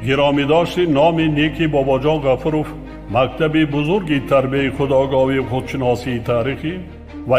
Гиромӣ дошти номи неки Бобоҷон Ғафуров мактаби бузурги тарбияи худогоҳӣ, худшиносии таърихӣ ва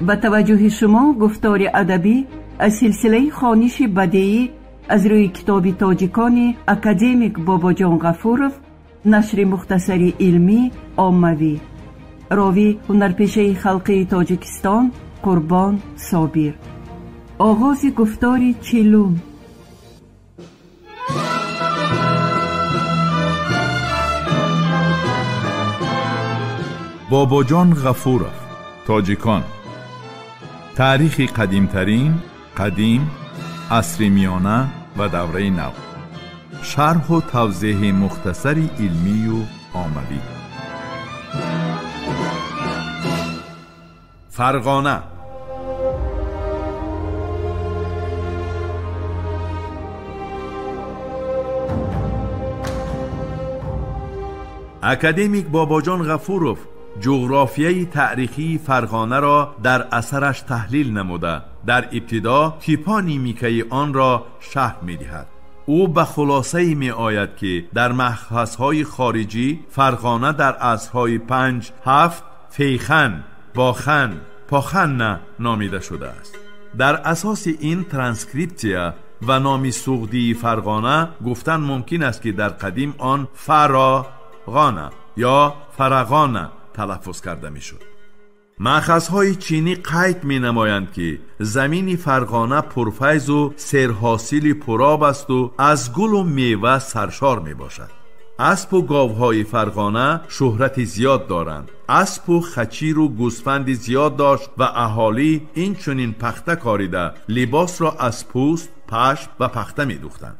Ба таваҷҷӯҳи шумо гуфтори адабӣ аз силсилаи хониши бадеӣ аз рӯи китоби тоҷикони академик Бобоҷон Ғафуров, нашри мухтасари илмӣ оммавӣ. Ровӣ ҳунарпешаи халқии Тоҷикистон Қурбон Собир. Оғози гуфтори чилум. Бобоҷон Ғафуров, тоҷикон. Таърихи қадимтарин, қадим, асри миёна ва давраи нав. Шарҳу тавзеҳи мухтасари илмию оммавӣ. Фарғона. Академик Бобоҷон Ғафуров ҷуғрофияи таърихии Фарғонаро дар асараш таҳлил намуда, дар ибтидо типонимикаи онро шарҳ медиҳад. Ӯ ба хулосае меояд, ки дар маъхазҳои хориҷӣ Фарғона дар асрҳои 5-7 Фейхан, Бохан, Поханна номида шудааст. Дар асоси ин транскрипсия ва номи суғдии Фарғона гуфтан мумкин аст, ки дар қадим он Фароғона ё Фарағона талаффуз карда мешуд. Маъхазҳои чинӣ қайд менамоянд, ки замини Фарғона пурфайзу серҳосили пуроб асту аз гулу мева саршор мебошад. Аспу говҳои Фарғона шӯҳрати зиёд доранд. Аспу хачиру гӯсфанди зиёд дошт ва аҳолӣ инчунин пахта корида либосро аз пӯст, пашм ва пахта медӯхтанд.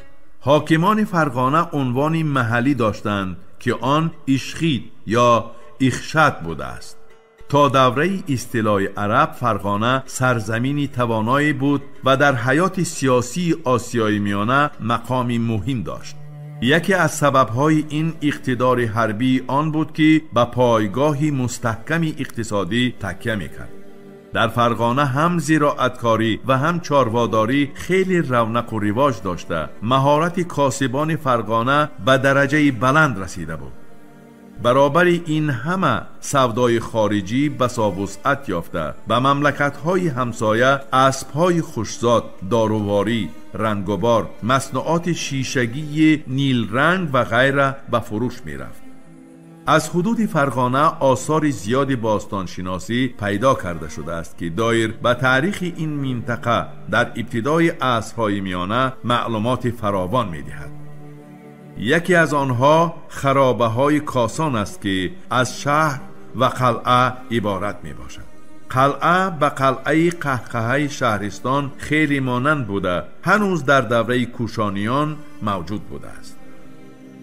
Ҳокимони Фарғона унвони маҳаллӣ доштанд, ки он Ишхид ё Ихшад будааст. То давраи истилои араб Фарғона сарзамини тавоное буд ва дар ҳаёти сиёсии Осиёи Миёна мақоми муҳим дошт. Яке аз сабабҳои ин иқтидори ҳарбии он буд, ки ба пойгоҳи мустаҳками иқтисодӣ такя мекард. Дар Фарғона ҳам зироаткорӣ ва ҳам чорводорӣ хеле равнақу ривоҷ дошта, маҳорати косибони Фарғона ба дараҷаи баланд расида буд. Баробари ин ҳама савдои хориҷӣ басо вусъат ёфта, ба мамлакатҳои ҳамсоя аспҳои хушзод, доруворӣ, рангубор, маснуоти шишагии нилранг ва ғайра ба фурӯш мерафт. Аз ҳудуди Фарғона осори зиёди бостоншиносӣ пайдо карда шудааст, ки доир ба таърихи ин минтақа дар ибтидои асрҳои миёна маълумоти фаровон медиҳад. Яке аз онҳо харобаҳои Косон аст, ки аз шаҳр ва қалъа иборат мебошад. Қалъа ба қалъаи Қаҳқаҳаи шаҳристон хеле монанд буда, ҳанӯз дар давраи кӯшониён мавҷуд будааст.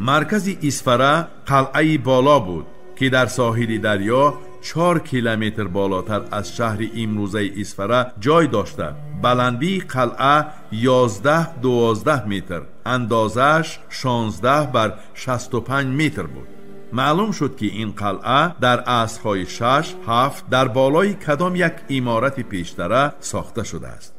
Маркази Исфара қалъаи боло буд, ки дар соҳили дарё 4 километр болотар аз шаҳри имрӯзаи Исфара ҷой дошта, баландии қалъа 11-12 метр, андозааш 16 бар 65 метр буд. Маълум шуд, ки ин қалъа дар асрҳои 6-7 дар болои кадом як иморати пештара сохта шудааст.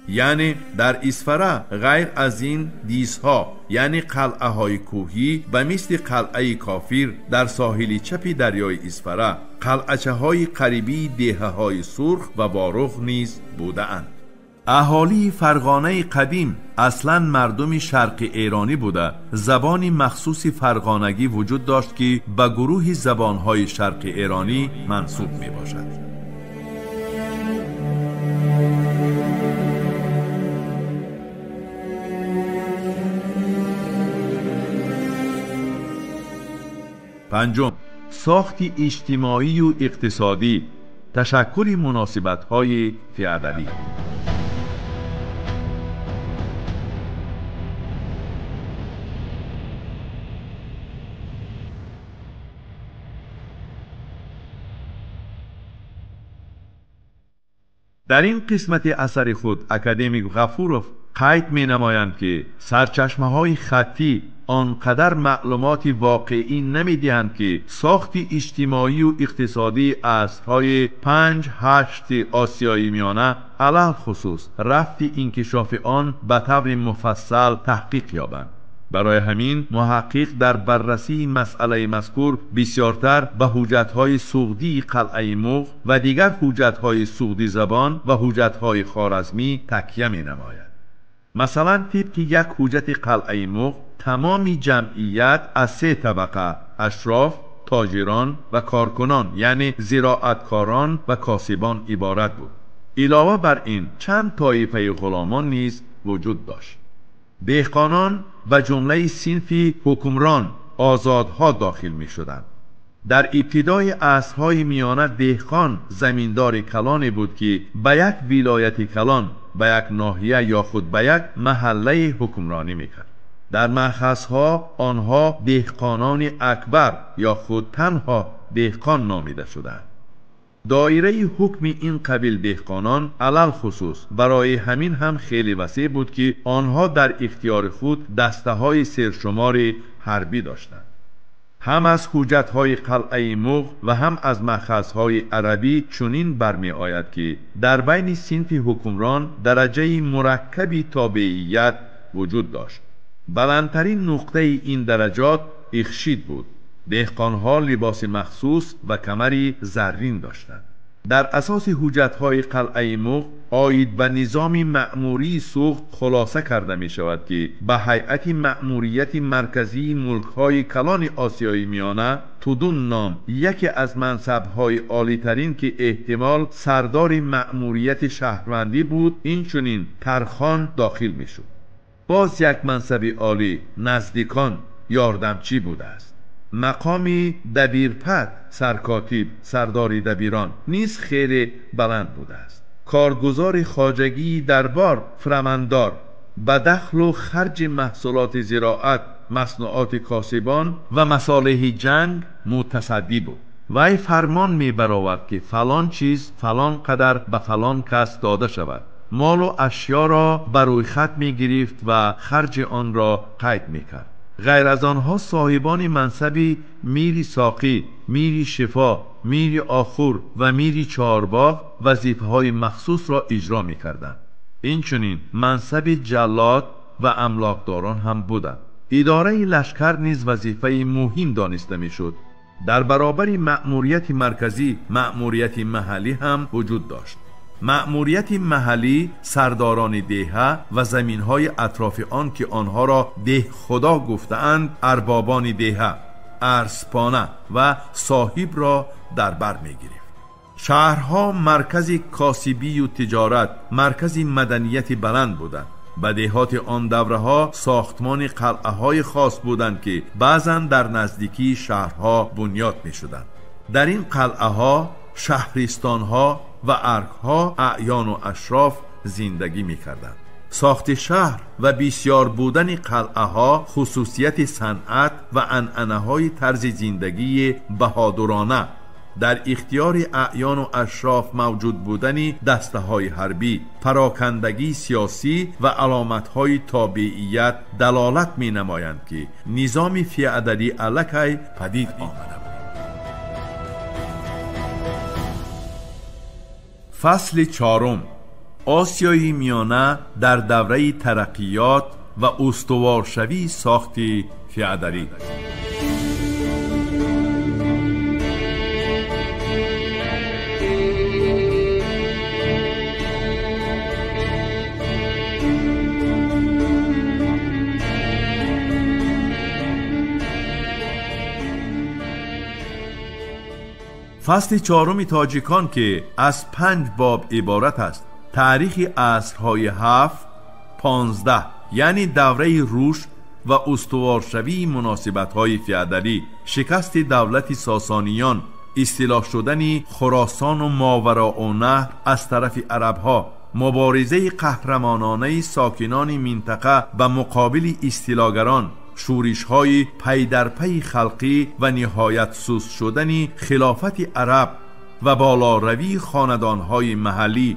Яъне дар Исфара ғайр аз ин дисҳо, яъне қалъаҳои кӯҳӣ ба мисли қалъаи Кофир дар соҳили чапи дарёи Исфара, қалъачаҳои қарибии деҳаҳои Сурх ва Воруғ низ будаанд. Аҳолии Фарғонаи қадим аслан мардуми шарқи эронӣ буда, забони махсуси фарғонагӣ вуҷуд дошт, ки ба гурӯҳи забонҳои шарқи эронӣ мансуб мебошад. Панҷум, сохти иҷтимоию иқтисодӣ, ташаккули муносибатҳои феодалӣ. Дар ин қисмати асари худ академик Ғафуров қайд менамоянд, ки сарчашмаҳои хаттӣ он қадар маълумоти воқеӣ намедиҳанд, ки сохти иҷтимоию иқтисодии асрҳои 5-8 Осиёи Миёна, алалхусус рафти инкишофи он ба таври муфассал таҳқиқ ёбанд. Барои ҳамин муҳаққиқ дар баррасии масъалаи мазкур бисёртар ба ҳуҷҷатҳои суғдии қалъаи Муғ ва дигар ҳуҷҷатҳои суғдӣ забон ва ҳуҷҷатҳои хоразмӣ такя менамояд. Масалан, тибқи як ҳуҷҷати қалъаи Муғ тамоми ҷамъият аз се табақа ашроф, тоҷирон ва коркунон, яъне зироаткорон ва косибон иборат буд. Илова бар ин чанд тоифаи ғуломон низ вуҷуд дошт. Деҳқонон ба ҷумлаи синфи ҳукмрон озодҳо дохил мешуданд. Дар ибтидои асрҳои миёна деҳқон заминдори калоне буд, ки ба як вилояти калон, ба як ноҳия ё худ ба як маҳаллаи ҳукмронӣ мекард. Дар маъхазҳо онҳо деҳқонони акбар ё худ танҳо деҳқон номида шуданд. Доираи ҳукми ин қабил деҳқонон алалхусус барои ҳамин ҳам хеле васеъ буд, ки онҳо дар ихтиёри худ дастаҳои сершумори ҳарбӣ доштанд. Ҳам аз ҳуҷҷатҳои қалъаи Муғ ва ҳам аз маъхазҳои арабӣ чунин бармеояд, ки дар байни синфи ҳукмрон дараҷаи мураккаби тобеият вуҷуд дошт. Баландтарин нуқтаи ин дараҷот ихшид буд. Деҳқонҳо либоси махсус ва камари заррин доштанд. Дар асоси ҳуҷҷатҳои қалъаи Муғ оид ба низоми маъмурии Суғд хулоса карда мешавад, ки ба ҳайати маъмурияти марказии мулкҳои калони Осиёи Миёна Тудун ном яке аз мансабҳои олитарин, ки эҳтимол сардори маъмурияти шаҳрвандӣ буд, инчунин тархон дохил мешуд. Боз як мансаби олӣ наздикон ёрдамчӣ будааст. Мақоми дабирпад, саркотиб, сардори дабирон низ хеле баланд будааст. Коргузори хоҷагии дарбор фрамандор ба дахлу харҷи маҳсулоти зироат, маснуоти косибон ва масолеҳи ҷанг мутасаддӣ буд. Вай фармон мебаровард, ки фалон чиз фалон қадар ба фалон кас дода шавад. Молу ашёро ба рӯйхат мегирифт ва харҷи онро қайд мекард. Ғайр аз онҳо соҳибони мансаби мири соқӣ, мири шифо, мири охур ва мири чорбоғ вазифаҳои махсусро иҷро мекарданд. Инчунин мансаби ҷаллод ва амлокдорон ҳам буданд. Идораи лашкар низ вазифаи муҳим дониста мешуд. Дар баробари маъмурияти марказӣ маъмурияти маҳаллӣ ҳам вуҷуд дошт. Маъмурияти маҳаллӣ сардорони деҳа ва заминҳои атрофи он, ки онҳоро деҳхудо гуфтаанд, арбобони деҳа, арзпона ва соҳибро дар бар мегирифт. Шаҳрҳо маркази косибию тиҷорат, маркази маданияти баланд буданд. Ба деҳоти он давраҳо сохтмони қалъаҳои хос буданд, ки баъзан дар наздикии шаҳрҳо бунёд мешуданд. Дар ин қалъаҳо шаҳристонҳо ва аркҳо аъёну ашроф зиндагӣ мекарданд. Сохти шаҳр ва бисёр будани қалъаҳо хусусияти санъат ва анъанаҳои тарзи зиндагии баҳодурона, дар ихтиёри аъёну ашроф мавҷуд будани дастаҳои ҳарбӣ, парокандагии сиёсӣ ва аломатҳои тобеият далолат менамоянд, ки низоми феодалӣ аллакай падид омада буд. Фасли чорум. Осиёи Миёна дар давраи тараққиёт ва устуворшавии сохти феодалӣ. Фасли чоруми тоҷикон, ки аз 5 боб иборат аст, таърихи асрҳои 7, 15, яъне давраи рушд ва устуворшавии муносибатҳои феодалӣ, шикасти давлати сосониён, истилоҳ шудани Хуросону Мовароуннаҳр аз тарафи арабҳо, муборизаи қаҳрамононаи сокинони минтақа ба муқобили истилогарон, шӯришҳои пайдарпайи халқӣ ва ниҳоят суст шудани хилофати араб ва болоравии хонадонҳои маҳаллӣ,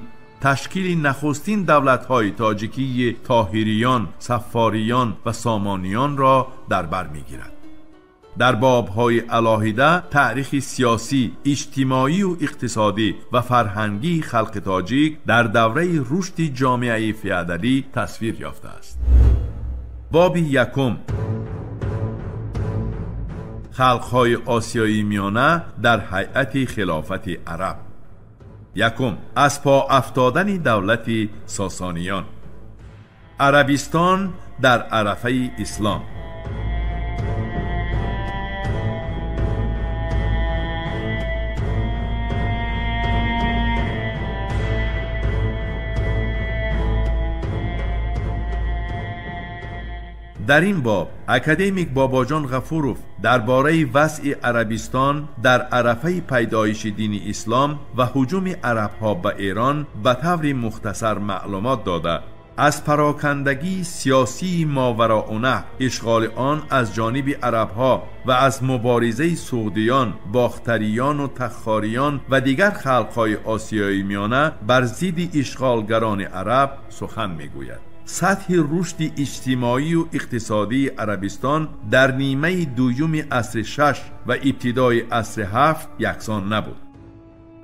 ташкили нахустин давлатҳои тоҷикии тоҳириён, саффориён ва сомониёнро дар бар мегирад. Дар бобҳои алоҳида таърихи сиёсӣ, иҷтимоию иқтисодӣ ва фарҳангии халқи тоҷик дар давраи рушди ҷомеаи феодалӣ тасвир ёфтааст. Боби якум: халқҳои осиёи миёна дар ҳайати хилофати араб. Якум: аз по афтодани давлати сосониён. Арабистон дар арафаи ислом. Дар ин боб академик Бобоҷон Ғафуров дар бораи вазъи Арабистон дар арафаи пайдоиши дини ислом ва ҳуҷуми арабҳо ба Эрон ба таври мухтасар маълумот дода, аз парокандагии сиёсии Мовароуннаҳр, ишғоли он аз ҷониби арабҳо ва аз муборизаи суғдиён, бохтариёну тахориён ва дигар халқҳои осиёи миёна бар зидди ишғолгарони араб сухан мегӯяд. Сатҳи рушди иҷтимоию иқтисодии Арабистон дар нимаи дуюми асри шаш ва ибтидои асри ҳафт яксон набуд.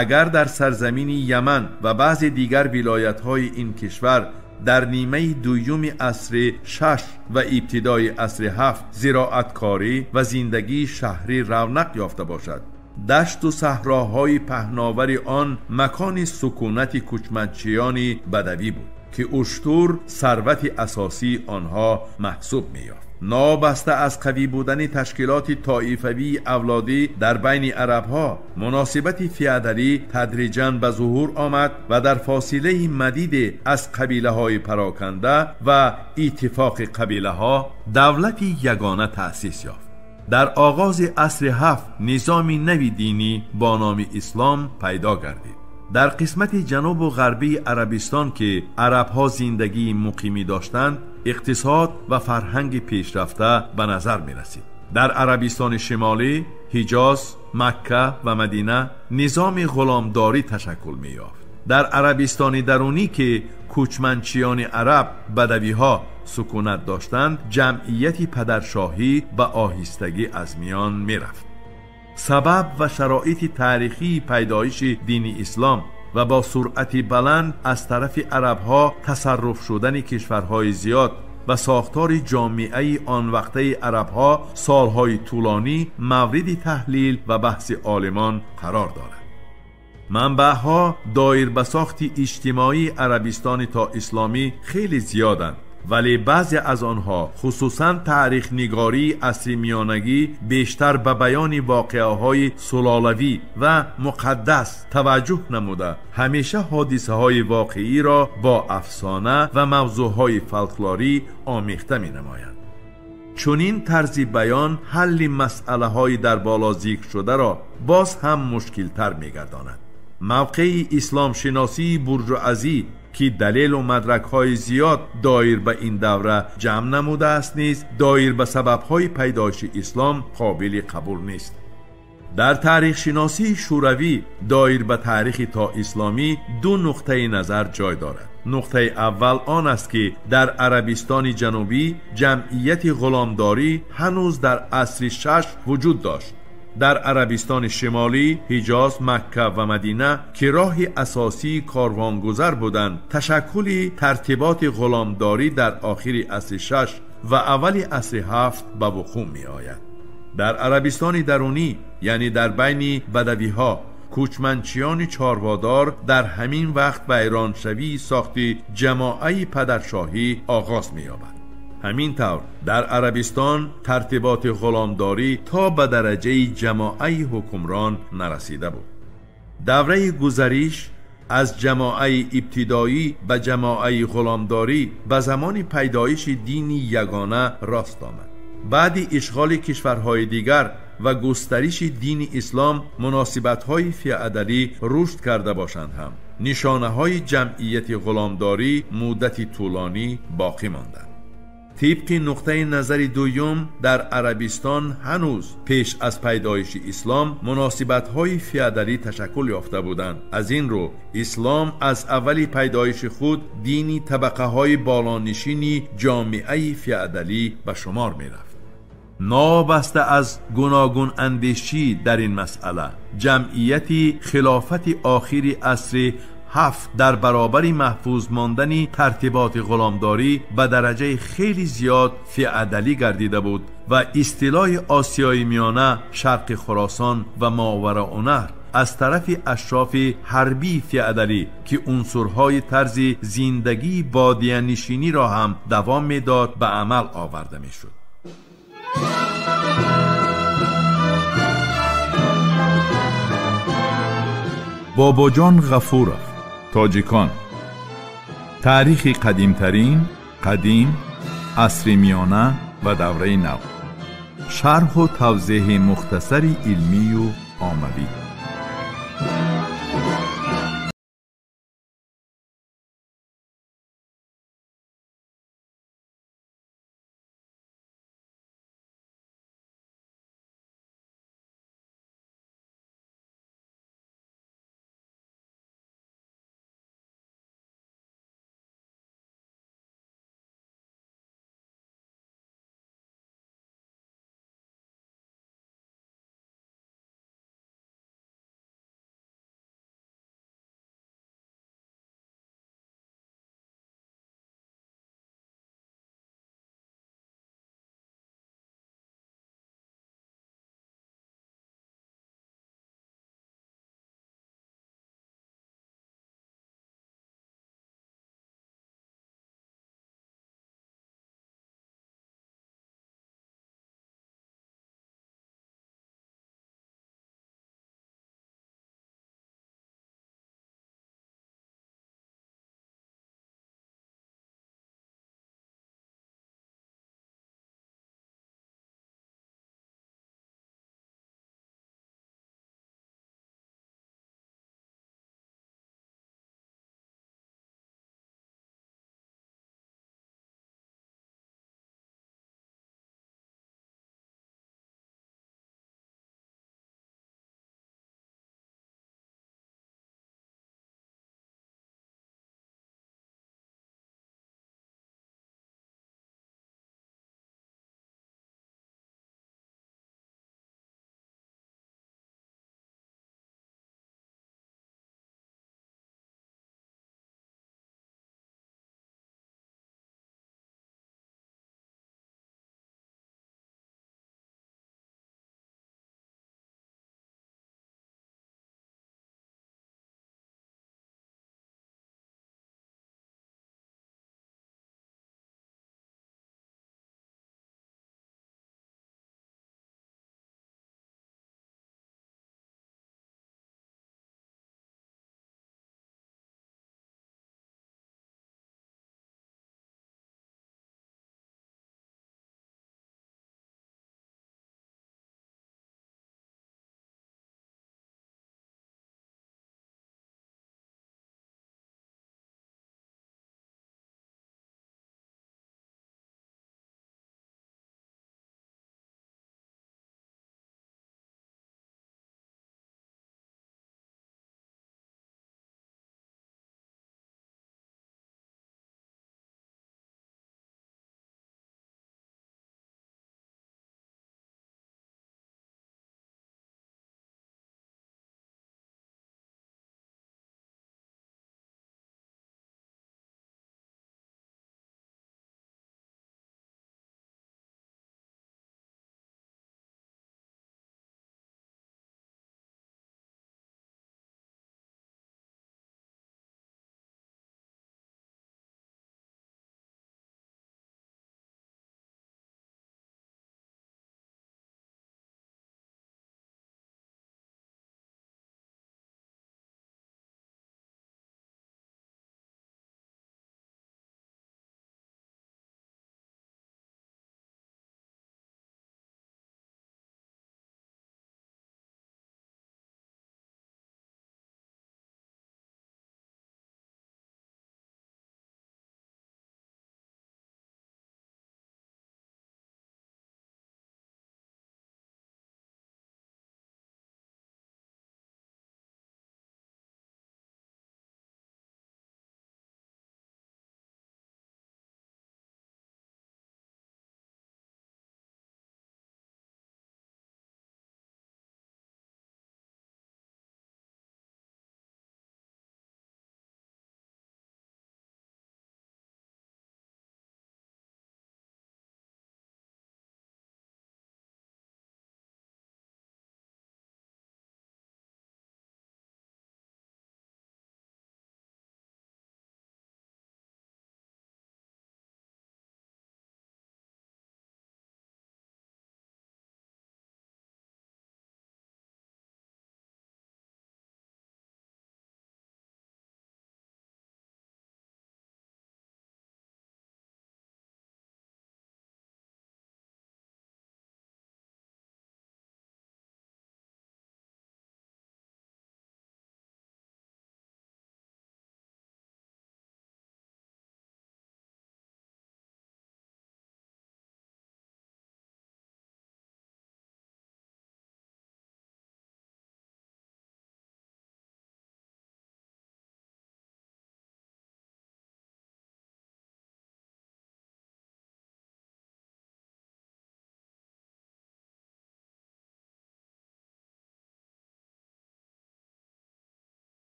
Агар дар сарзамини Яман ва баъзе дигар вилоятҳои ин кишвар дар нимаи дуюми асри шаш ва ибтидои асри ҳафт зироаткорӣ ва зиндагии шаҳрӣ равнақ ёфта бошад, дашту саҳроҳои паҳновари он макони сукунати кӯчманчиёни бадавӣ буд ки уштур сарвати асосии онҳо маҳсуб меёфт. Нобаста аз қавӣ будани ташкилоти тоифавии авлодӣ дар байни арабҳо, муносибати феодалӣ тадриҷан ба зуҳур омад ва дар фосилаи мадиде аз қабилаҳои пароканда ва иттифоқи қабилаҳо давлати ягона таъсис ёфт. Дар оғози асри ҳафт низоми нави динӣ бо номи ислом пайдо гардид. Дар қисмати ҷанубу ғарбии Арабистон ки арабҳо зиндагии муқимӣ доштанд, иқтисод ва фарҳанги пешрафта ба назар мерасид. Дар Арабистони шимолӣ, Ҳиҷоз, Макка ва Мадина низоми ғуломдорӣ ташаккул меёфт. Дар Арабистони дарунӣ ки кӯчманчиёни араб, бадавиҳо сукунат доштанд, ҷамъияти падаршоҳӣ ба оҳистагӣ аз миён мерафт. Сабаб ва шароити таърихии пайдоиши дини ислом ва бо суръати баланд аз тарафи арабҳо тасарруф шудани кишварҳои зиёд ва сохтори ҷомеаи он вақтаи арабҳо солҳои тӯлонӣ мавриди таҳлил ва баҳси олимон қарор дорад. Манбаъҳо доир ба сохти иҷтимоии Арабистони то исломӣ хеле зиёданд, вале баъзе аз онҳо, хусусан таърихнигории асри миёнагӣ, бештар ба баёни воқеаҳои сулолавӣ ва муқаддас таваҷҷӯҳ намуда, ҳамеша ҳодисаҳои воқеиро бо афсона ва мавзӯъҳои фолклорӣ омехта менамоянд. Чунин тарзи баён ҳалли масъалаҳои дар боло зикр шударо боз ҳам мушкилтар мегардонад. Мавқеи исломшиносии буржуазӣ ки далелу мадракҳои зиёд доир ба ин давра ҷамъ намудааст низ доир ба сабабҳои пайдоиши ислом қобили қабул нест. Дар таърихшиносии шӯравӣ доир ба таърихи то исломӣ ду нуқтаи назар ҷой дорад. Нуқтаи аввал он аст ки дар Арабистони ҷанубӣ ҷамъияти ғуломдорӣ ҳанӯз дар асри шаш вуҷуд дошт. Дар Арабистони шимолӣ, Ҳиҷоз, Макка ва Мадина ки роҳи асосии корвонгузар буданд, ташаккули тартиботи ғуломдорӣ дар охири асри шаш ва аввали асри ҳафт ба вуқӯъ меояд. Дар Арабистони дарунӣ, яъне дар байни бадавиҳо, кӯчманчиёни чорводор дар ҳамин вақт вайроншавии сохти ҷамоаи падаршоҳӣ оғоз меёбад. Ҳамин тавр дар Арабистон тартиботи ғуломдорӣ то ба дараҷаи ҷамоаи ҳукмрон нарасида буд. Давраи гузариш Аз ҷамоаи ибтидоӣ ба ҷамоаи ғуломдорӣ ба замони пайдоиши дини ягона рост омад. Баъди ишғоли кишварҳои дигар ва густариши дини ислом муносибатҳои феодалӣ рушд карда бошанд ҳам, нишонаҳои ҷамъияти ғуломдорӣ муддати тӯлонӣ боқӣ монданд. Тибқи нуқтаи назари дуюм, дар Арабистон ҳанӯз пеш аз пайдоиши ислом муносибатҳои феодалӣ ташаккул ёфта буданд. Аз ин рӯ ислом аз аввали пайдоиши худ дини табақаҳои болонишини ҷомеаи феодалӣ ба шумор мерафт. Новобаста аз гуногунандешӣ дар ин масъала, ҷамъияти хилофати охири асри ҳафт дар баробари маҳфуз мондани тартиботи ғуломдорӣ ба дараҷаи хеле зиёд феодалӣ гардида буд ва истилоҳи Осиёи Миёна, Шарқи Хуросон ва Мовароуннаҳр аз тарафи ашрофи ҳарбии феодалӣ, ки унсурҳои тарзи зиндагии бодиянишиниро ҳам давом медод, ба амал оварда мешуд. Бобоҷон Ғафуров, Тоҷикон. Таърихи қадимтарин, қадим, асри миёна ва давраи нав. Шарҳу тавзеҳи мухтасари илмию оммавӣ.